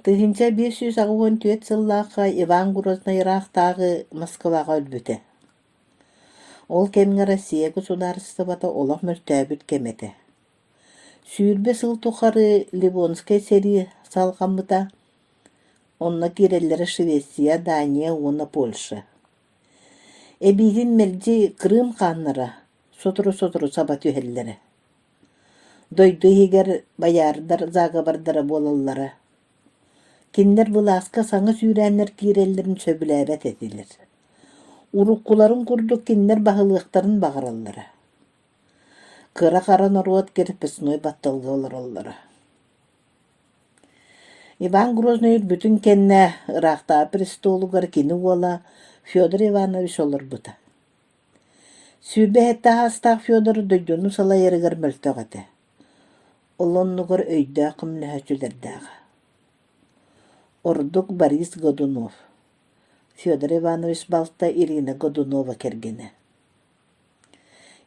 1584 сыллаахха Иван Грознай ыраахтааҕы Москваҕа өлбүтэ. Ол кэмҥэ Россия государствота олох мөлтөөбүт кэмэ этэ. 20 сыл тухары Ливонскай сэрии салҕаммыта, онно киирэллэрэ Швеция, Дания уонна Польша. Эбиитин мэлдьи Крым хааннара сотору-сотору саба түһэллэрэ. Дойду иһигэр байаардар заговордара буолаллара. Кинилэр былааска саҥа сүүрээннэр киирэллэрин сөбүлээбэт этилэр. Уруккуларын курдук кинилэр баһылыахтарын баҕараллара. Кыра-хара норуот кирпичной батталга олороллоро. Иван Грознай өлбүтүн кэннэ ыраахтааҕы престолугар кини уола Федор Иванович олорбута. 27 саастаах Федор дойдуну салайарыгар мөлтөх этэ. Ол оннугар өйдөөх көмөлөһөөччүлэрдээҕэ. Ордук Борис Годунов, Федор Иванович балта Ирина Годунова кэргэнэ.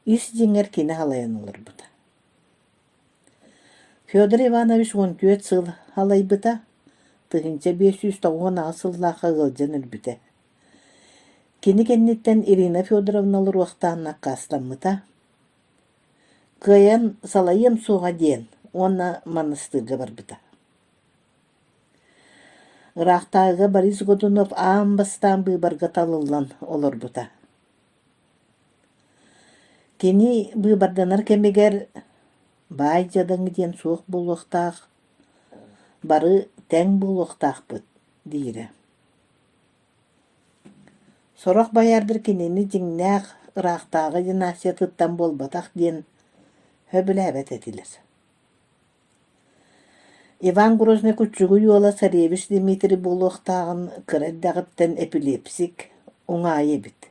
Ис дьиҥэр кини халайан олорбута. Федор Иванович 14 сыл халайбыта, 1598 сыллаахха ыалдьан өлбүтэ. Кини кэнниттэн Ирина Федоровна олоруохтаан аккаастаммыта. Кыайан салайыам суоҕа диэн уонна манастыырга барбыта. Ыраахтааҕыга Борис Годунов аан бастаан быыбарга талыллан олорбута. Кини быыбарданар кэмигэр баай дьадаҥы диэн суох буолуохтаах, бары тэҥ буолуохтаахпыт диирэ. Сорох байаардар кинини дьиҥнээх ыраахтааҕы династиятыттан буолбатах диэн сөбүлээбэт этилэр. Иван Грознай Куччугуй уола царевич Дмитрий буолуохтааҕын кыра эрдэҕиттэн эпилепсик, уҥаайы эбит.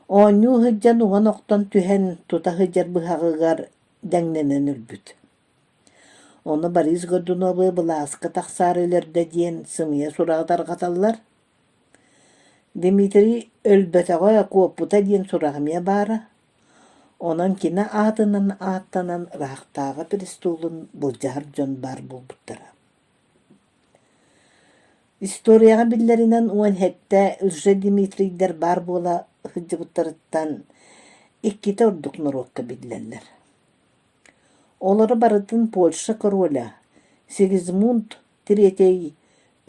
Оонньуу сылдьан уҥан охтон түһэн тута сылдьар быһаҕыгар дэҥнэнэн өлбүт. Ону Борис Годуновы былааска тахсаары өлөрдө диэн сымыйа сураҕы тарҕаталлар. Дмитрий өлбөтөҕө, куоппута диэн сурах эмиэ баара. Онон кини аатынан ааттанан ыраахтааҕы престолун былдьаһар дьон баар буолбуттара. Историяҕа биллэринэн 17 Лже-Дмитрийдэр баар буола сылдьыбыттарыттан иккитэ ордук норуокка биллэллэр. Олору барытын Польша короля Сигизмунд Третий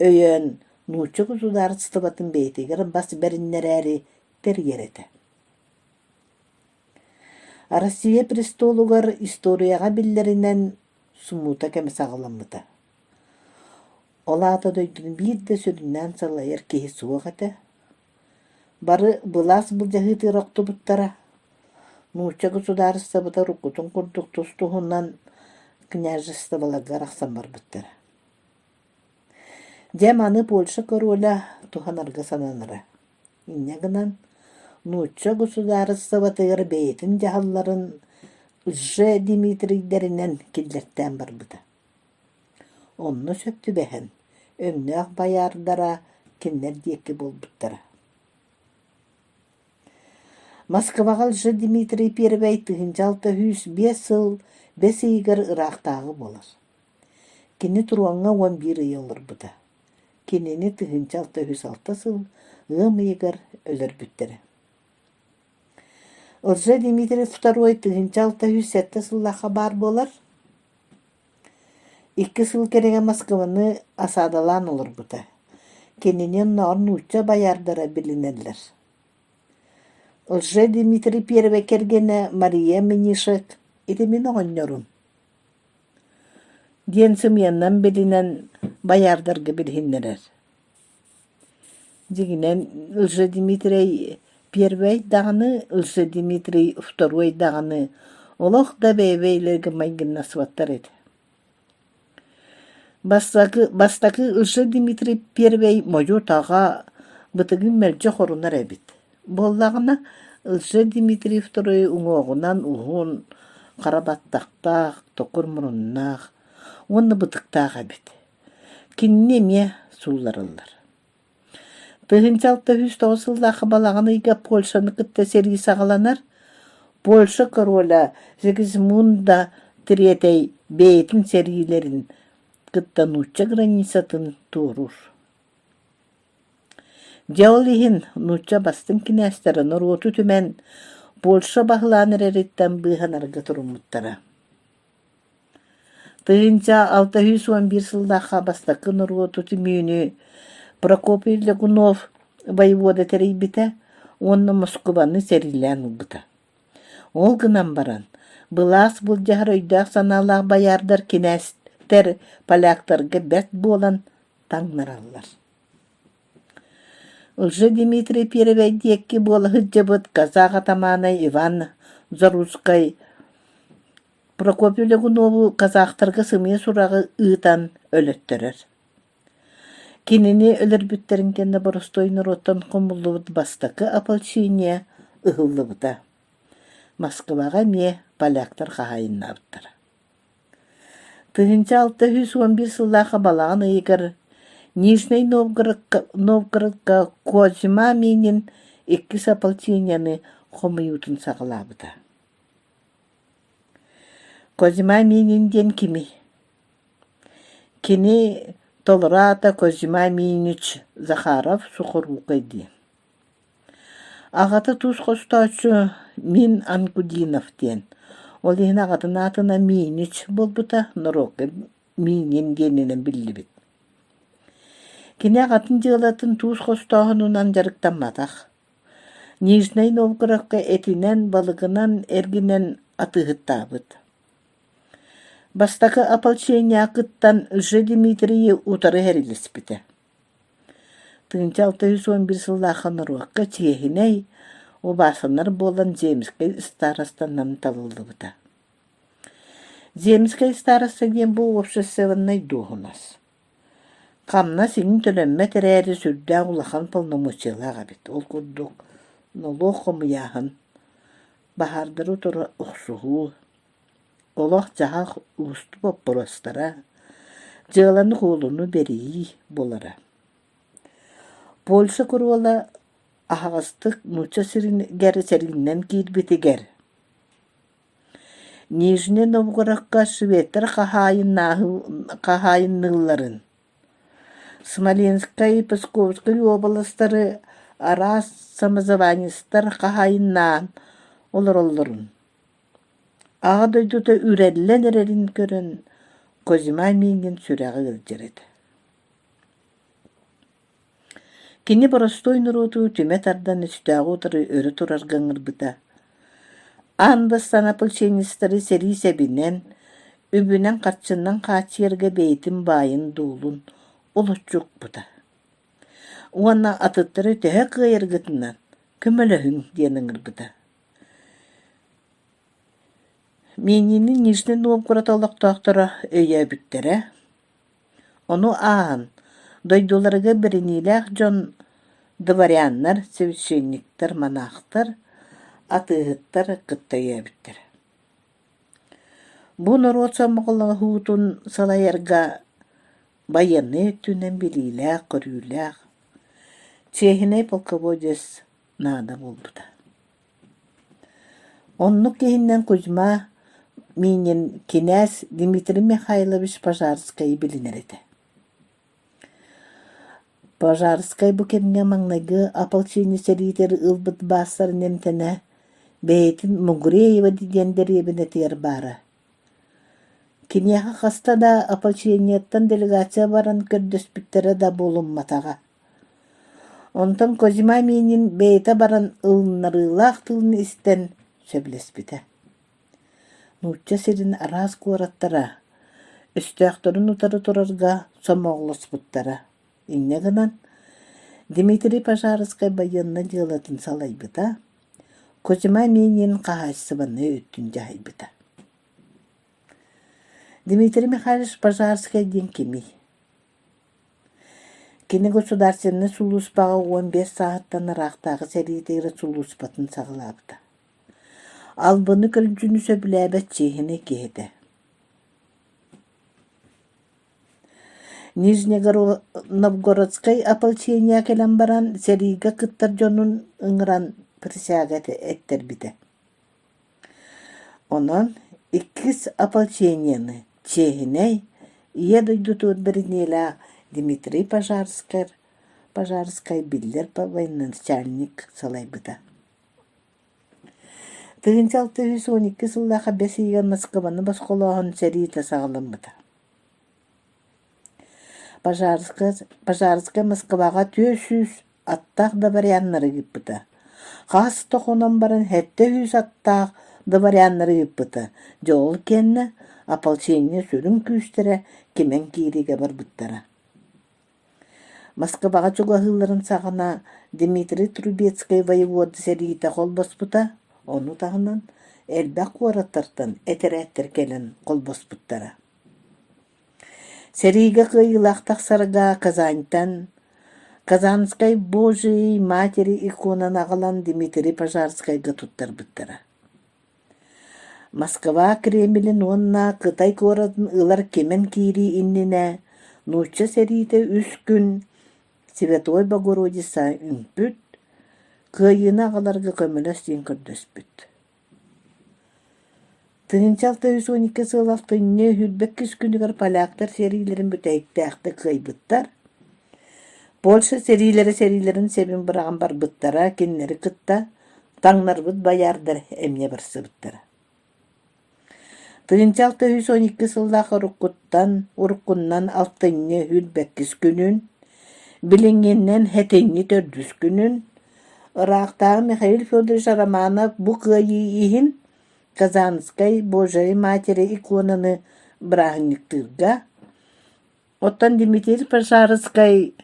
өйөөн нуучча государствотын бэйэтигэр бас бэриннэрээри тэрийэр этэ. Россия престолугар историяҕа биллэринэн суммута кэмэ саҕаламмыта. Ол аата дойдуну биир да сүрүннээн салайар киһи суох этэ. Бары былаас былдьаһыытыгар охтубуттара. Нуучча государствота уруккутун курдук тус-туһунан княжестволарга арахсан барбыттара. Дьэ маны Польша короля туһанарга сананара. Инньэ гынан, нуучча государствотыгар бэйэтин дьаһалларын Лже-Дмитрийдэринэн киллэртээн барбыта. Онно сөп түбэһэн, өҥнөөх байаардара кинилэр диэки буолбуттара. Москваҕа Лже-Дмитрий Первэй 1605 сыл бэс ыйыгар ыраахтааҕы буолар. Кини троҥҥа 11 ый олорбута. Кинини 1606 сыл ыам ыйыгар өлөрбүттэрэ. Лже-Дмитрий Второй 1607 сыллаахха баар буолар. Икки сыл кэриҥэ Москваны осадалаан олорбута. Кинини оннооҕор нуучча байаардара билинэллэр. Лже-Дмитрий Первэй кэргэнэ Мария Мнишек «Ити мин оҕонньорум» диэн сымыйанан билинэн байаардарга билиһиннэрэр. Дьиҥинэн, Лже-Дмитрий Первэй даҕаны, Лже-Дмитрий Второй даҕаны олох да бэйэ-бэйэлэригэр майгыннаспаттар этэ. Бастакы, бастакы Лже-Дмитрий Первэй модьу-таҕа, бытыгын мэлдьи хорунар эбит. Буоллаҕына, Лже-Дмитрий Второй уҥуоҕунан уһун, хара баттахтаах, токур муруннаах уонна бытыктаах эбит. Кинини эмиэ сууллараллар. 1609 сыллаахха балаҕан ыйга Польшаны кытта сэрии саҕаланар. Польша короля Сигизмунда Третий бэйэтин сэриилэрин. кытта нуучча границатын туоруур. Дьэ ол иһин нуучча бастыҥ кинээстэрэ норуоту түмэн Польша баһылаан эрэриттэн быыһанарга туруммуттара. 1611 сыллаахха бастакы норуоту түмүүнү Прокопий Лягунов воевода тэрийбитэ уонна Москубаны сэриилээн ылбыта. Ол гынан баран, былаас былдьаһар өйдөөх-санаалаах байаардар кинээстэр поляктарга бэрт буолан таҥнараллар. Лжедмитрий Первэй диэки буола сылдьыбыт казах атамаана Иван Заруцкай Прокопий Лягунову казахтарга сымыйа сураҕы ыытан өлөттөрөр. Кинини өлөрбүттэрин кэннэ боростуой норуоттан хомуллубут бастакы ополчение ыһыллыбыта. Москваҕа эмиэ поляктар хаһаайыннаабыттара. 1611 сыллаахха балаҕан ыйыгар Нижнэй Новгородка, Новгородка Козьма Минин иккис ополчениены хомуйуутун саҕалаабыта. Козьма Минин диэн кимий? Кини толору аата Козьма Минич Захаров Сухорукай диэн. Аҕата туус хостооччу Мин Анкудинов диэн. Ол иһин аҕатын аатынан Минич буолбута, норуокка Минин диэнинэн биллибит. Кини аҕатын дьыалатын туус хостооһунунан дьарыктамматах. Нижнэй Новгородка этинэн, балыгынан эргинэн атыыһыттаабыт. Бастакы ополчение кыттан Ж. Дмитрийи утары эрилиспитэ. 1611 сыллаахха норуокка чиэһинэй, убаасанар буолан Земскэй старостанан талыллыбыта. Земскэй староста диэн бу уопсастыбаннай дуоһунас. Хамнас иҥин төлөммөт эрээри сүрдээх улахан полномочиялаах эбит. Ол курдук нолуок хомуйааһын, баһаардары утары охсуһуу, олох-дьаһах уустук боппуруостара, дьыаланы-куолуну бэрийии буолара. Польша куруола аһаҕастык нуучча сиригэр сэриинэн киирбитигэр Нижнэй Новгородка шведтэр хаһаайынныылларын, Смоленскай, Псковскай уобаластары араас самозванецтар хаһаайыннаан олороллорун, Аҕа дойдута үрэллэн эрэрин көрөн Козьма миигин сүрэҕэ ыалдьар этэ. Кини боростуой норуоту түмэ тардан өстөөҕү утары өрө турарга ыҥырбыта. Аан бастаан ополченецтары сэрии сэбинэн, үбүнэн-харчынан хааччыйарга бэйэтин баайын-дуолун олоччу укпута. Уонна атыттары төһө кыайаргытынан көмөлөһүҥ диэн ыҥырбыта. Миинини Нижнэй Новгород олохтоохторо өйөөбүттэрэ. Ону ааһан, дойдуларыгар бэриниилээх дьон дворяннар, священниктэр, монахтар, атыыһыттар кытта өйөөбүттэрэ. Бу норуот сомоҕолоһуутун салайарга байыаннай өттүнэн билиилээх-көрүүлээх, чиэһинэй полководец наада буолбута. Оннук киһинэн Кузьма Минин кинээс Дмитрий Михайлович Пожарскайы билинэр этэ. Пожарскай бу кэмҥэ маҥнайгы ополчение сэриитигэр ылбыт баастарын эмтэнэ, бэйэтин Мугреева диэн дэриэбинэтигэр баара. Киниэхэ хаста да ополчениеттан делегация баран көрдөспүттэрэ да буолумматаҕа. Онтон Козьма Минин бэйэтэ баран ылыннарыылаах тылын истэн сөбүлэспитэ. Нуучча сирин араас куораттара өстөөхтөрүн утары турарга сомоҕолоспуттара. Инньэ гынан Дмитрий Пожарскай байыаннай дьыалатын салайбыта, Козьма Минин хаһаайыстыбаннай өттүн дьаһайбыта. Дмитрий Михайлович Пожарскай диэн кимий? Кини государственнай сулууспаҕа 15 сааһыттан ыраахтааҕы сэриитигэр сулууспатын саҕалаабыта. Албыны-көлдьүнү сөбүлээбэт чиэһинэй киһи этэ. Нижнегородскай ополчение кэлэн баран сэриигэ кыттар дьонун ыҥыран присяга эттэрбитэ. Онон иккис ополчениены чиэһинэй, Ийэ дойдутугар бэриниилээх Дмитрий Пожарскай, Пожарскай биллэр военачальник салайбыта. 1612 сыллаахха бэс ыйыгар Москваны босхолооһун сэриитэ саҕаламмыта. Пожарскай, Пожарскай Москваҕа 400 аттаах дворяннары ыыппыта. Хас да хонон баран 700 аттаах дворяннары ыыппыта. Дьэ ол кэннэ ополчение сүрүн күүстэрэ кимэн киириигэ барбыттара. Москваҕа чугаһыылларын саҕана Дмитрий Трубецкай воевода сэриитэ холбоспута, ону таһынан элбэх куораттартан этэрээттэр кэлэн холбоспуттара. Сэриигэ кыайыылаах тахсарга Казаньтан Казанскай Божией Матери иконаны аҕалан Дмитрий Пожарскайга туттарбыттара. Москва Кремлин уонна Кытай куоратын ылар кимэн киирии иннинэ нуучча сэриитэ үс күн Святой Богородица үҥпүт, кыайыыны аҕаларга көмөлөс диэн көрдөспүт. 1612 сыл алтынньы 22 күнүгэр поляктар сэриилэрин бүтэһиктээхтик кыайбыттар. Польша сэриилэрэ сэриилэрин сэбин быраҕан барбыттара, кинилэри кытта таҥнарбыт боярдар эмиэ барсыбыттара. 1612 сыллаах уруккуттан уруккунан алтынньы 22 күнүн, билиҥҥинэн сэтинньи төрдүс күнүн ыраахтааҕы Михаил Федорович Романов бу кыайыы иһин Казанскай Божьей Матери иконаны бырааһынньыктыырга, оттон Дмитрий Пожарскай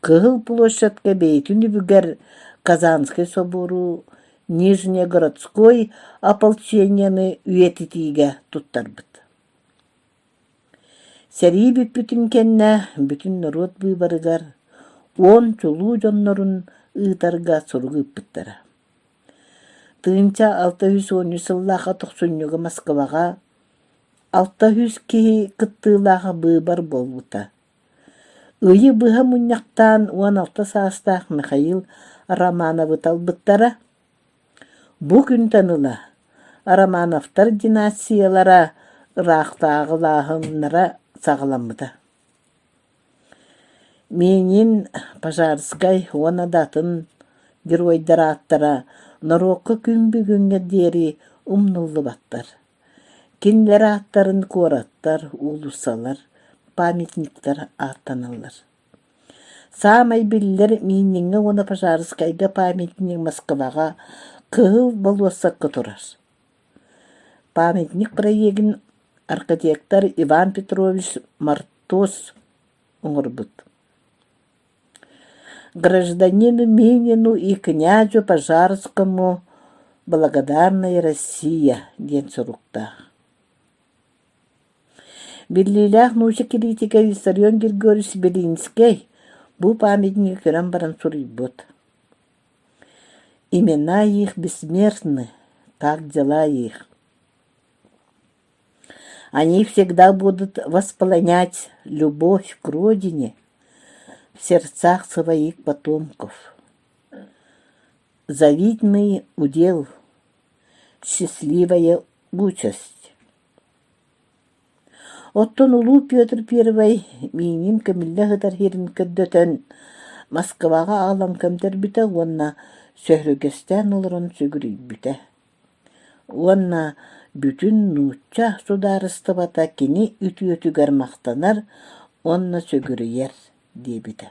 Кыһыл площадка бэйэтин үбүгэр Казанскай собору Нижнегородской ополчениены үйэтитиигэ туттарбыт. Сэрии бүппүтүн кэннэ бүтүн норуот быыбарыгар уон чулуу дьоннорун ыытарга сурук ыыппыттара. 1613 сыллаахха тохсунньуга Москваҕа 600 киһи кыттыылаах быыбар буолбута. Ыйы быһа мунньахтаан 16 саастаах Михаил Романовы талбыттара. Бу күнтэн ыла Романовтар династиялара ыраахтааҕылааһыннара саҕаламмыта. Минин, Пожарскай уонна да атын геройдар ааттара норуокка күн бүгүҥҥэ диэри умнуллубаттар. Кинилэр ааттарын куораттар, уулуссалар, памятниктар ааттаналлар. Саамай биллэр Миниҥҥэ уонна Пожарскайга памятник Москваҕа Кыһыл болуоссакка турар. Памятник проегын архитектор Иван Петрович Мартос оҥорбут. Гражданину Минину и князю Пожарскому благодарная Россия диэн суруктаах. Биллиилээх нуучча кириитигэ Виссарион Григорьевич Белинскэй бу памятнигы көрөн баран суруйбут: «Имена их бессмертны, как дела их. Они всегда будут восполнять любовь к родине в сердцах своих потомков. Завидный удел, счастливая участь». Оттон улуу Петр Первый миинин көмүллэ сытар сирин көрдөтөн, Москваҕа аҕалан көмтөрбүтэ уонна сөһүргэстээн олорон сүгүрүйбүтэ. Уонна бүтүн нуучча судаарыстыбата кини үтүөтүгэр махтанар уонна сүгүрүйэр диэбитэ.